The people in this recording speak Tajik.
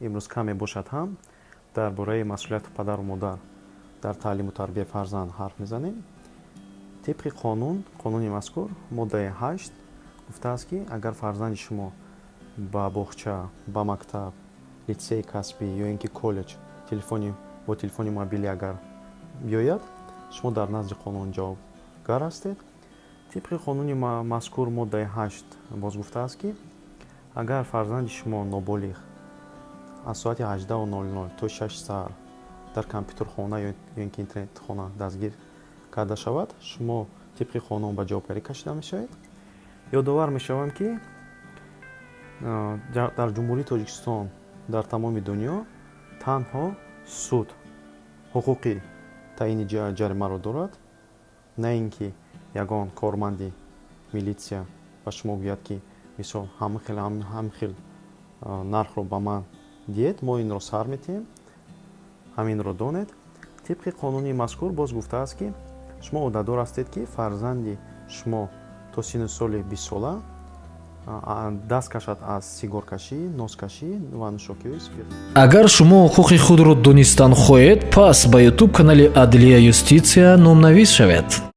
Имрӯз каме бошад ҳам дар бораи масъулияти падару модар дар таълиму тарбияи фарзанд ҳарф мезанем. Тибқи қонун, қонуни мазкур, моддаи 8 гуфтааст, ки агар фарзанди шумо ба боғча, ба мактаб, литсеи касбӣ ё ин ки коллеҷ телефони бо телефони мобилӣ агар биёяд, шумо дар назди қонун ҷавобгар ҳастед. Тибқи қонуни мазкур, моддаи 8 боз гуфтааст, ки агар фарзанди шумо ноболиғ аз соати 18:00 то 6 саҳар дар компютерхона ё ин ки интернетхона дастгир карда шавад, шумо тибқи қонун ба ҷавобгарӣ кашида мешавед. Ёдовар мешавам, ки дар Ҷумҳурии Тоҷикистон, дар тамоми дунё танҳо суд ҳуқуқи таъини ҷаримаро дорад, на ин ки ягон корманди милитсия ба шумо гӯяд, ки мисол, ҳамин хел, ҳамин хел нархро ба ман диҳед, мо инро сар метиҳем. Ҳаминро донед. Тибқи қонуни мазкур боз гуфтааст, ки шумо ӯҳдадор ҳастед, ки фарзанди шумо то синну соли 20-сола даст кашад аз сигоркашӣ, носкашӣ ва нӯшокиҳои спирт. Агар шумо ҳуқуқи худро донистан хоҳед, пас ба Ютуб канали Адлия Юститсия номнавис шавед.